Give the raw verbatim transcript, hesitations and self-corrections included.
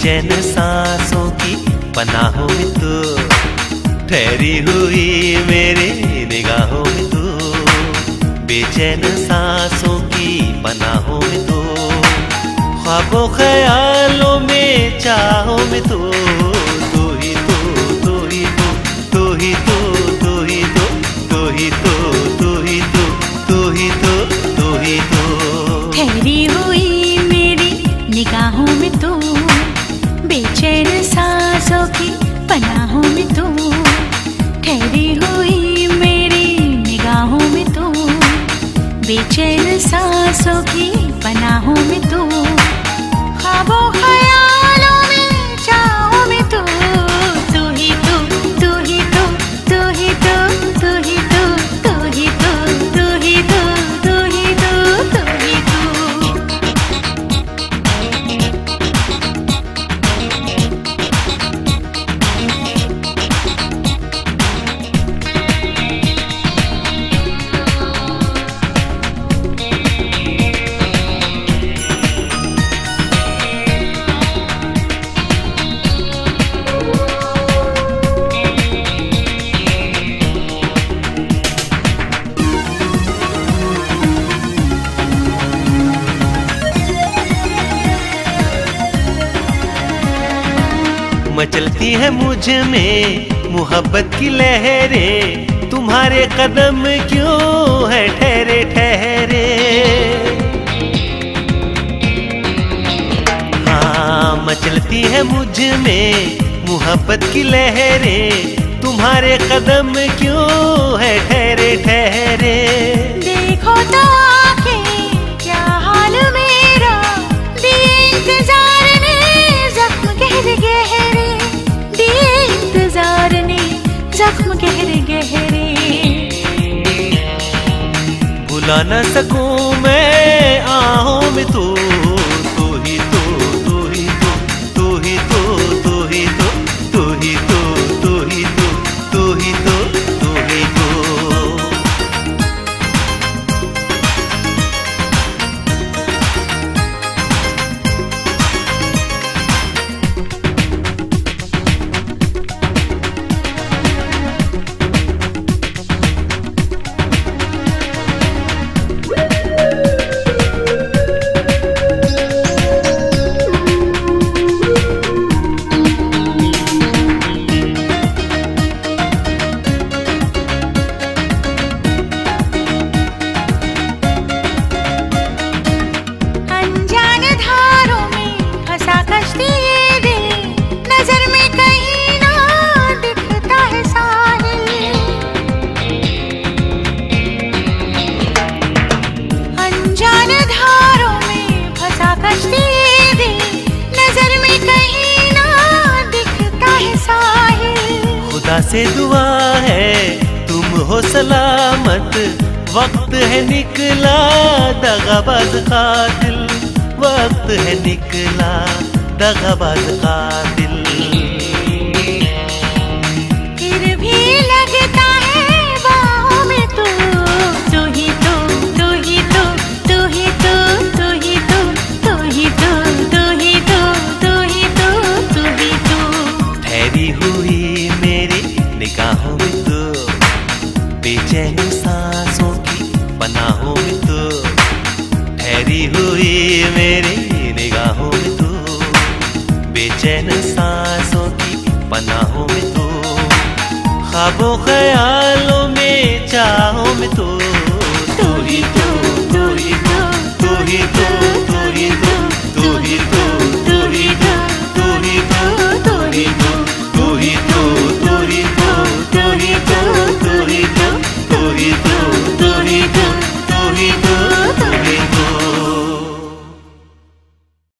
बेचैन सांसों की पनाहों में तू, ठहरी हुई मेरी निगाहों में तू, बेचैन सांसों की पनाहों में तू, ख्वाबों ख्यालों में चाहों में तू, तू ही तू, तू ही तू, तू ही तू, तू ही तू, तू ही तू, तू ही तू, तू ही तू, तू ही तू। ठहरी हुई मेरी निगाहों में तू, बेचैन सांसों की पनाहों में तू, ठहरी हुई मेरी निगाहों में तू, बेचैन सांसों की पनाहों में तू, ख्वाबों ख्यालों में चाहों में तू, तू ही तू, तू ही तू, तू ही तू, तू ही तू, तू ही तू, तू ही तू, तू ही तू, तू ही तू। मचलती है मुझ में मोहब्बत की लहरें, तुम्हारे कदम क्यों हैं ठहरे ठहरे। हाँ, मचलती है मुझ में मोहब्बत की लहरें, तुम्हारे कदम क्यों हैं ठहरे ठहरे। देखो तो आके क्या हाल मेरा, दिए इंतजार ने जख्म गहरे गहरे, दिए इंतजार ने जख्म गहरे गहरे। भुला न सकूं मैं आहों में तू, तू ही तू, तू ही तू, तू ही तू, तू ही तू, तू ही तू, तू ही तू, तू ही तू, तू ही तू। अनजान धारों में फंसा कश्ती ये दिल, नजर में कहीं ना दिखता है साहिल। अनजान धारों में फंसा कश्ती ये दिल, नजर में कहीं ना दिखता है साहिल। खुदा से दुआ है तुम हो सलामत, वक्त है निकला दगाबाज कातिल, वक्त है निकला दगाबाज कातिल। फिर भी लगता है बाहों में तू, तू ही तू, तू ही तू, तू ही तू, तू ही तू, तू ही तू, तू ही तू, तू ही तू, तू ही तू। ठहरी हुई मेरी निगाहों में तू, बेचैन सांसों की पनाहों में तू, ठहरी हुई मेरी निगाहों में तू, बेचैन सांसों की पनाहों में तू, ख्वाबों ख्यालों में चाहों में तू, तू ही तू, तू ही तू, तू ही तू,